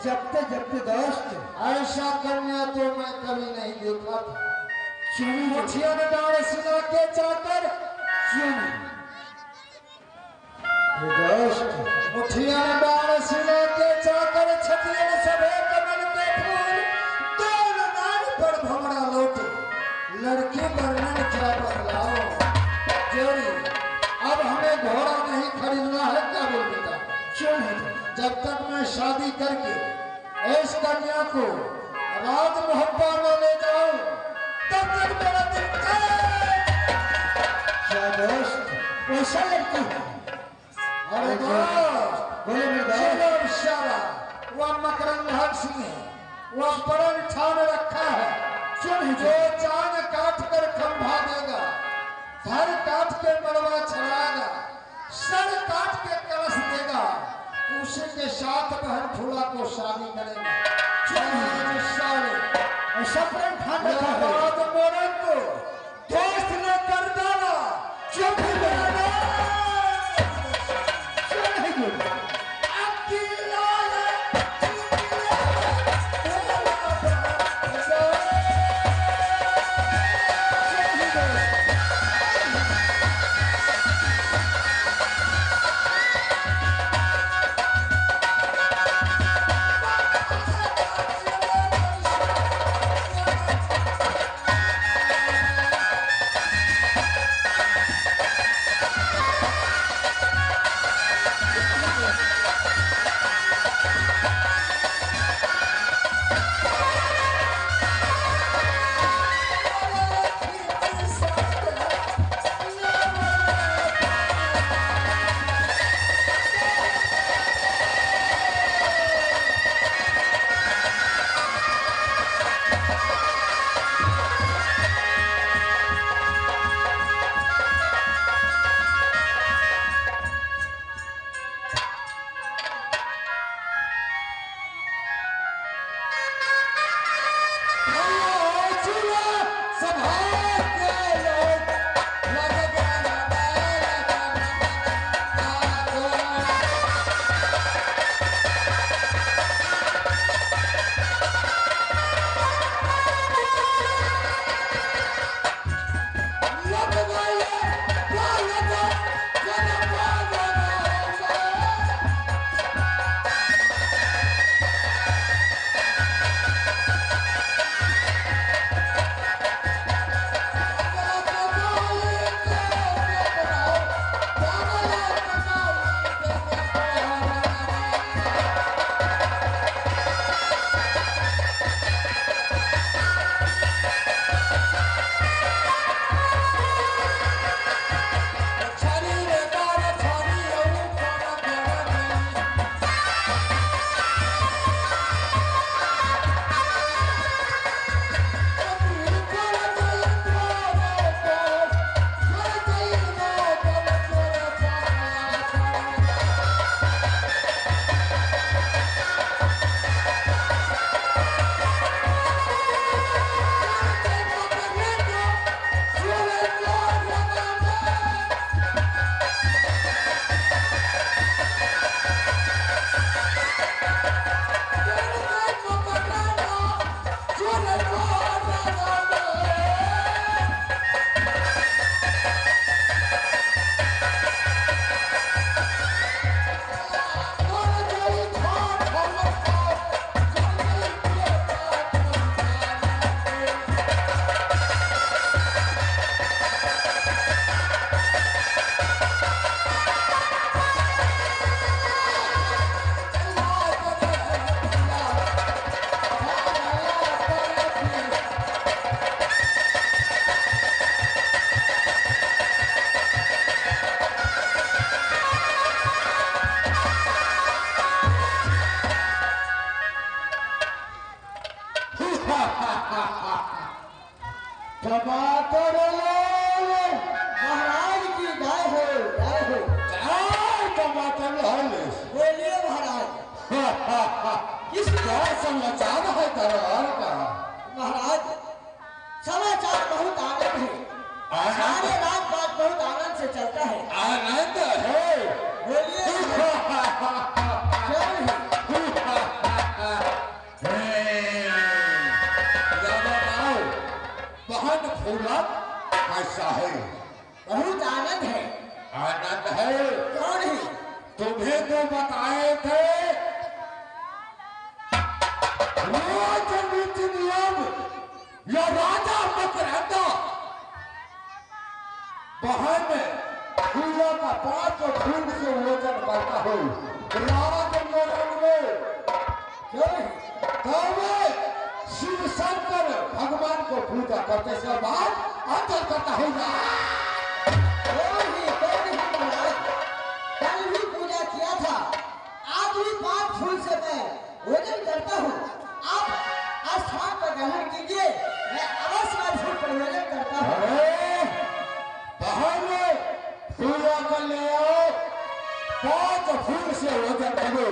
जपते जपते दोस्त ऐसा कन्या तो मैं कभी नहीं देखा था। मुठिया में डाल सुना के चाकर दोस्त मुठिया में डाल सुना के चाकर छतियन सभे कमल के फूल दोन नान पर भमरा लौटे लड़की वर्णन क्या बतलाओ। जोड़ी अब हमें घोड़ा नहीं खरीदना है, क्या बोल बेटा? क्यों है? जब तक मैं शादी करके इस कन्या को राज मोहब्बा में ले जाऊं तब तक मेरा दिल क्या दोस्त वैसा लड़की है? अरे दोस्त बोले मेरे इशारा वह मकरंद भाग सिंह है, वह परण ठान रखा है। क्यों है? जो चांद काट कर खंभा देगा, घर काट के मलबा छड़ाएगा, सर काट के कलश देगा, उसी के साथ बहन फूला को शादी करेंगे। ऐसा प्रेम ठान रखा है। मोरन को दोस्त ने कर डाला। क्यों नहीं? क्यों नहीं? अकेला। समाचार है दरबार का? महाराज समाचार बहुत आनंद है, सारे राजपाट बहुत आनंद से चलता है। आनंद है? बोलिए क्यों नहीं? बहन फूला कैसा है? बहुत आनंद है। आनंद है? क्यों नहीं? तुम्हें तो बताए थे रोज नीति नियम या राजा मकरंदा बहन फूलों का 5 फूल से वजन करता हो राज मोरन में। क्यों नहीं? तब शिव शंकर भगवान को पूजा करते से बाद अंतर करता है। क्यों नहीं? क्यों नहीं महाराज, कल भी पूजा किया था, आज भी 5 फूल से मैं वजन करता हूँ। आप स्थान पर ग्रहण कीजिए, मैं अवश्य फूल पर वजन करता हूँ। अरे बहन फूलों को ले आओ, 5 फूल से वजन करो।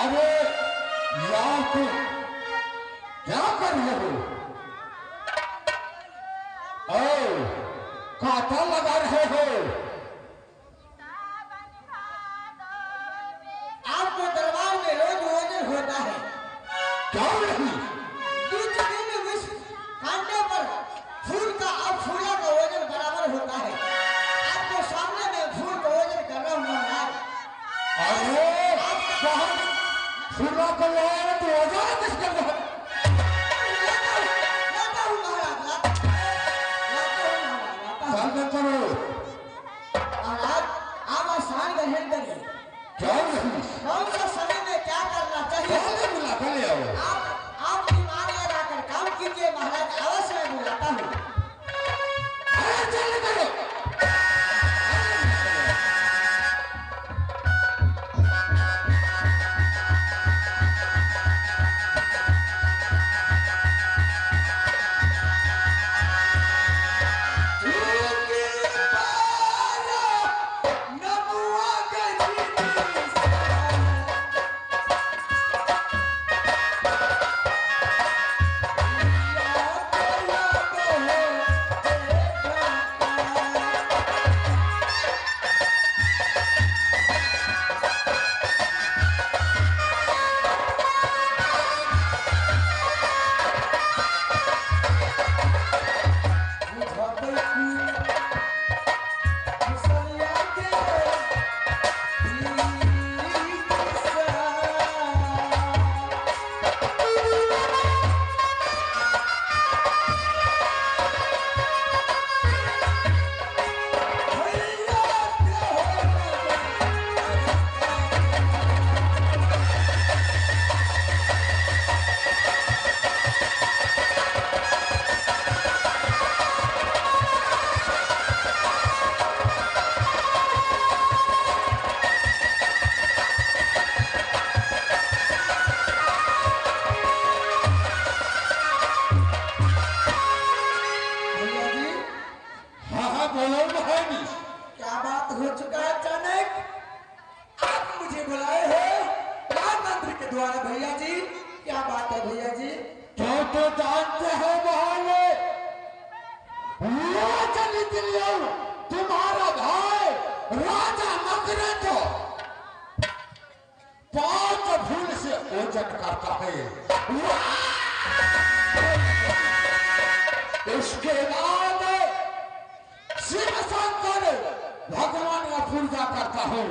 अरे यार तुम क्या कर रहे हो? कांटा लगा रहे हो? आपको दरबार में रोज वजन होता है। क्यों नहीं? बीच दिन विष कांटे पर फूल का अब फूला का वजन बराबर होता है। आपको सामने में फूल का वजन कर रहा हूँ महाराज। अरे फूला को लाया तो वजन किसका? लाता हूँ महाराज, लाता हूँ महाराज, लाता हूँ महाराज। आप आसान ग्रहण करिए। क्यों नहीं? कौन सा समय में क्या करना चाहिए? आप दिमाग लगाकर काम कीजिए महाराज, अवश्य मैं बुलाता हूँ। अरे चल करो। Oh, जीत लियो तुम्हारा भाई राजा नगरे तो 5 फूल से ओजन करता है। इसके बाद शिव शंकर भगवान का पूजा करता हूँ।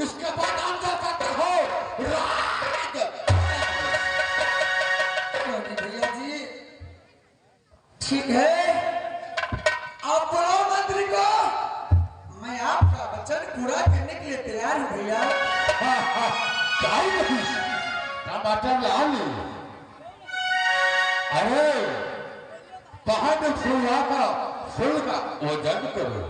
इसके बाद अंदर करता हो राज। भैया जी ठीक है, आप बुलाओ मंत्री को, मैं आपका वचन पूरा करने के लिए तैयार हूँ भैया। टमाटर लाओ। अरे पहाड़ फूला का फूल का वजन करो।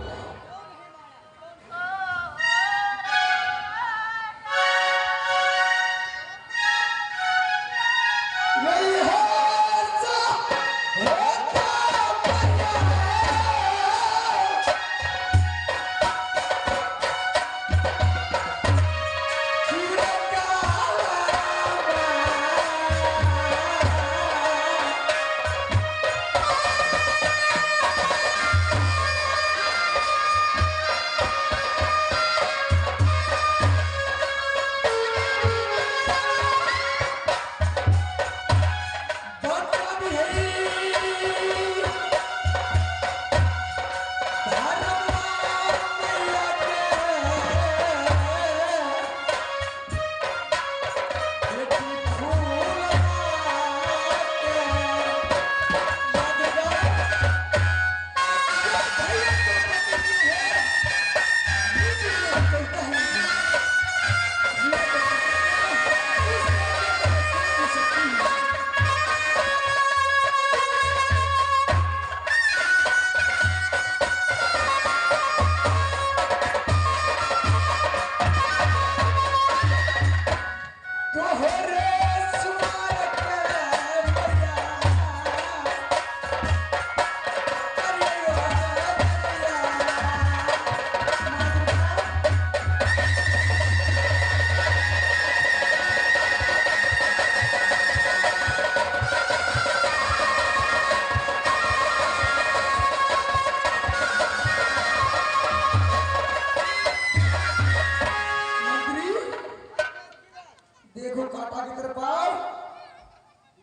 देखो कांटा की तरफ आओ,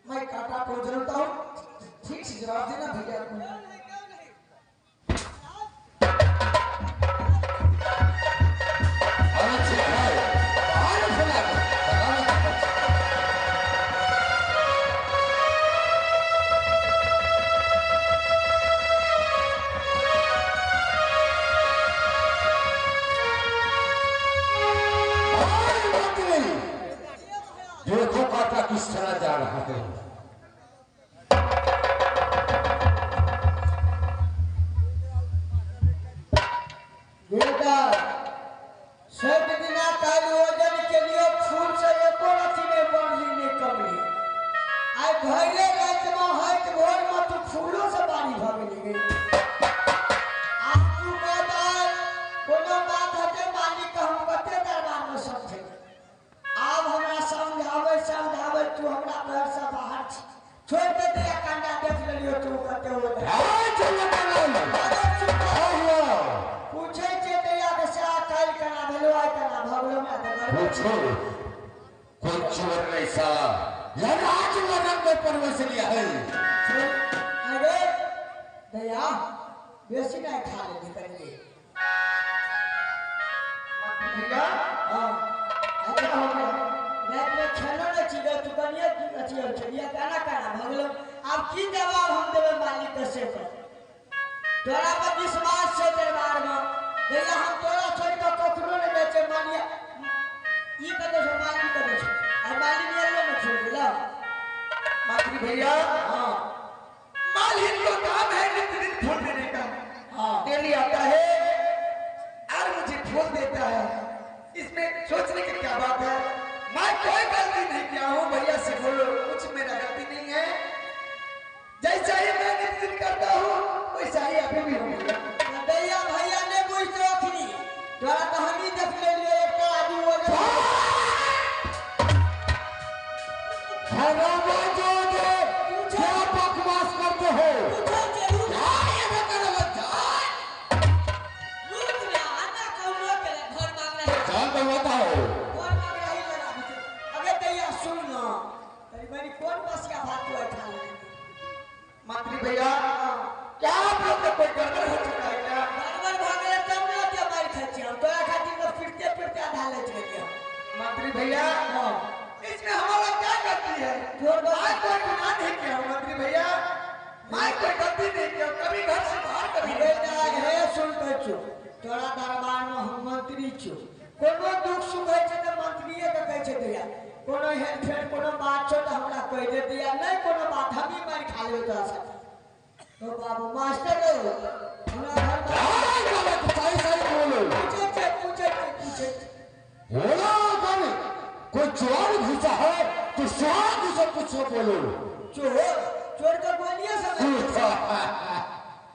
मैं कांटा को जलता हूँ, ठीक से जवाब देना भैया को। देखो कांटा किस तरह जा रहा है। बेटा सब दिना काल वजन के लिए फूल से एको रति नहीं बढ़ली नहीं कमली। आइ भरे रात में हट भोर में तू फूलों से बारी भ गेली गई। आप तू कहता कोनो बात हते मालिक हम कते दरबार में समझे। आब हमरा समझावे समझावे तू हमरा घर से बाहर छोड़ दे दे कांडा देख लेलियो तू कते हो। पूछे छे दैया के से काल केना भेलो आइ केना भ गेलो हमरा दरबार पूछो कोई चोर नहीं सा यह राज वर्णन में प्रवेश लिया है। अरे दैया बेसी नहीं खा लेली कनिए भैया। हां अच्छा हो गया रात में खेलो न छी तू कनिए अथी हो छलिया केना केना भ गेलो। आब की जवाब हम देबै मालिक के से कर तोरा पर विश्वास छै दरबार में दैया हम तोरा छोड़ के ककरो नहीं जाइ छै। मानिया ई कते छौ मालिक कते छौ आ मालिक एलो न छोड़ देला मातृ भैया। हां मालिक को काम है नित्य दिन फूल देने का। हां डेली आता है और मुझे फूल देता है, इसमें सोचने की क्या बात है। मैं कोई गलती नहीं किया हूँ भैया से बोलो, कुछ मेरा गलती नहीं है। जैसा ही मैं नित्य दिन करता हूँ वैसा ही अभी भी हूँ। दैया भैया ने बुझते अखनी तोरा तो हम ही देख लेलियो एकटा आदमी हो गेल। क्या बकवास करते हो? छियौ। कोनो दुख सुख होइ छै तऽ मंत्रीए के कहै छै दैया, कोनो एहन फेर कोनो बात छौ तऽ हमरा कहि दे दैया, नहि कोनो बात हमही मारि खा लेबै तोरा साथे। तो बाबू मास्टर रौ हमरा घर सही सही बोलो। पूछै छै पूछै छै पूछै छै। बोलो अगर कोई चोर घुसा है तो स्वाद से पूछो बोलो। चोर चोर के गोलिए से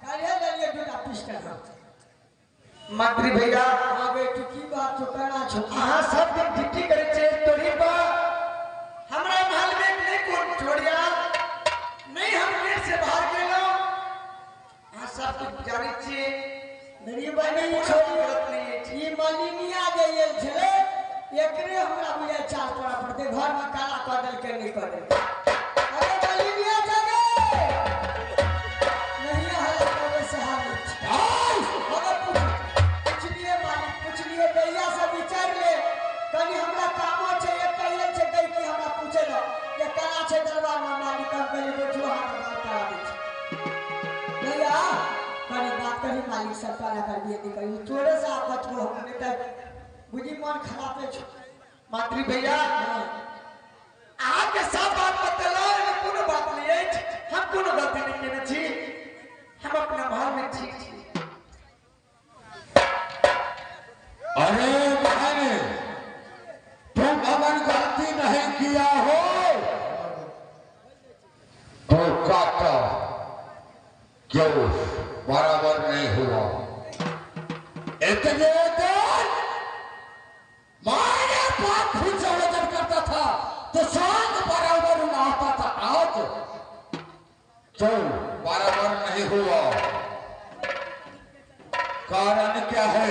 काल्हे लेलिए दूटा पिस्टल हम। मंत्री भैया हाँ बेटी की बात छौ केना छौ? अहाँ सब दिन ड्यूटी करै छियै तोरी पर हमरा महल में नहीं कोन छोड़िया नहीं, हम गेट से बाहर गेलहुँ। अहाँ सब कुछ जानै छियै। मेरी बहिनी कोनो छोड़ी गलत नहीं अछि। ई मलिनिया जे आयल छलै एकरे हमरा बुझाइ चाल करऽ पड़तै, घर में काला कऽ देलकै नहि कऽ देलकै। अरे मलिनिया जागे नहीं हल्ला करबै से हाल नहि छै। अगर पुछलिए मालिक पुछलिए दैया से विचारि ले कनि हमरा कामो छै, एक कहिए छै दै की हमरा पूछे दो जे केना छै दरबार में मालिक। हम कहलिए बैठो हाथ बात करा दै छी दैया कनि बात करी मालिक सब काला करबिए नहि करी तोरे से आफत हो हम नहि तऽ बुझी मन खरापे छौ। मंत्री भैया अहाँके सब बात बतेलहुँ, एहिमे कोनो बात नहि अछि, हम कोनो गलती नहि केने छी, हम अपना महल में ठीक छी। अरे बहन तुम अगर गलती नहीं किया हो तो काटा क्यों बराबर नहीं हुआ? इतने दिन मारे पाप फूल से वजन करता था तो सांग बराबर आता था, आज क्यों बराबर नहीं हुआ? कारण क्या है?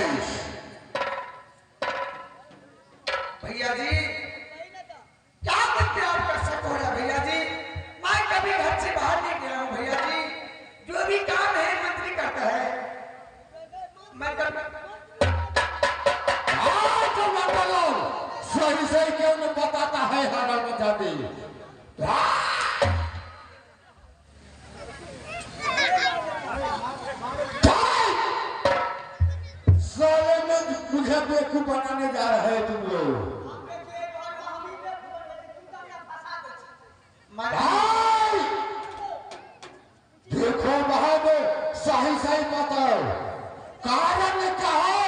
भैया जी क्या बोलते आपका शक हो रहा है भैया जी? मैं कभी घर से बाहर नहीं गया हूँ भैया जी, जो भी काम है मंत्री करता है। मैं कभी आज बोलो सही सही क्यों नहीं बताता है हरामजादी? साले में मुझे बेवकूफ बनाने जा रहे हैं तुम लोग। भाई देखो बहादुर सही सही बताओ कारण क्या है?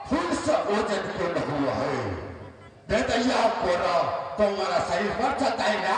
फूल से वजन क्यों नहीं हुआ है? दे दैया कोरा तुम्हारा शरीर बढ़ जाता है ना।